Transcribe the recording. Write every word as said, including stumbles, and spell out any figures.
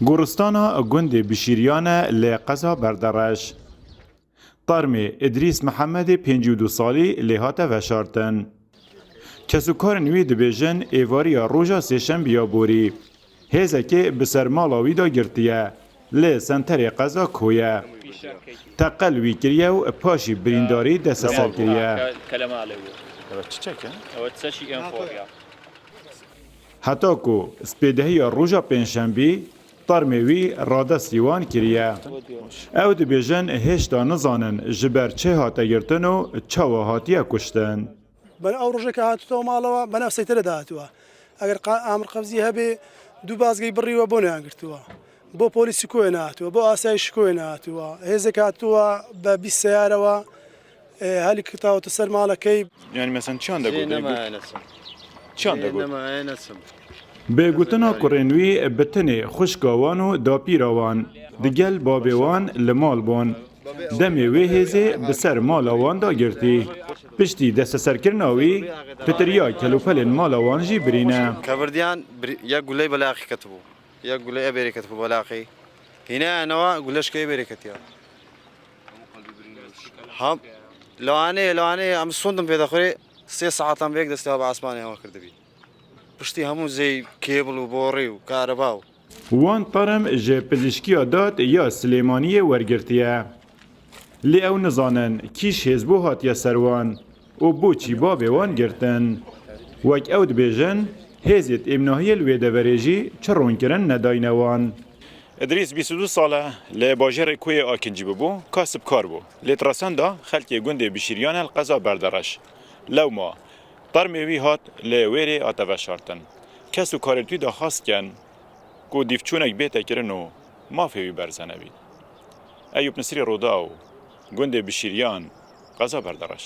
Goristana gundê Bişîriyane li qeza Berdereş. Tarmê Idrîs Mihemedê pêncî û du salî lê hate veşartin. Kesûkarên wî dibêjin êvariya roja sêşembiya borî hêzekê bi ser mala wî de girtiye, li senterê qeza Koye. Teqel wî kiriye û paşî birîndarî desteser kiriye. Evet, çiçek e? Evet, çiçek en forya. Heta ku spêdehiya roja pêncşembî tarmê wî radestî wan kiriye. Ew dibêjin hêşta nizanin ji ber çi hate girtin û çawa hatiye kuştin. Ben ew rojê ke hatûtê mala we, ben ev seytere de hatûwe. Eger qa-, amir qevzî hebe, du bazgey birî we bo neyan girtûwe. Bo polîsî koyê nehatûwe, bo asayîşî koyê nehatûwe. Hêzek hatûwe be bîst seyare we, e, helî kitawete ser malekey. Yani mesela çiyan de got? Çiyan de got? Bi gotina kurên wî bi tenê xwişka wan û dapîra wan, digel babê wan li mal bûn. Demê wê hêzê bi ser mala wan de girtî. Piştî desteserkirina wî, pitiriya kelûpelên mala wan jî birîne. Kevirdiyan bir-, ya guley belaxî ketibû. Ya guley e bêrê ketibû belaxî. Hîne enewa guleşkeyê bêrê ketiya. Ha, lahanê, lahanê, em sondim pê de xurê, sê saetan vêk destê ha bi asmanê hewa kirdibî. Piştî hemû zey kêbil û borî û kareba û. Wan tarm ji pizîşkiya dad ya Silêmaniyê wergirtiye. Lê ew nizanin kî ji hêz bo hatiye ser wan û bo çî bavê wan girtin. Wek ew dibêjin, hêzêd êmnahiyê li wê deverê jî çi ronkirin nedayne wan. Idrîs bîst û du sal e, li bajêrê Koyê Akincî bûbû, kasibkar bû. Lê di resenda xelkê gundê Bişîriyane li qeza Berdereş. Lewma, termê wî hat li wêrê hate veşartin. Kes û karên wî daxwaz dikin ku dîvçûnek bête kirin û mafê wî berzene bî. Eyûp Nisrî Rûdaw, gundê Bişîriyan, qeza Berdereş.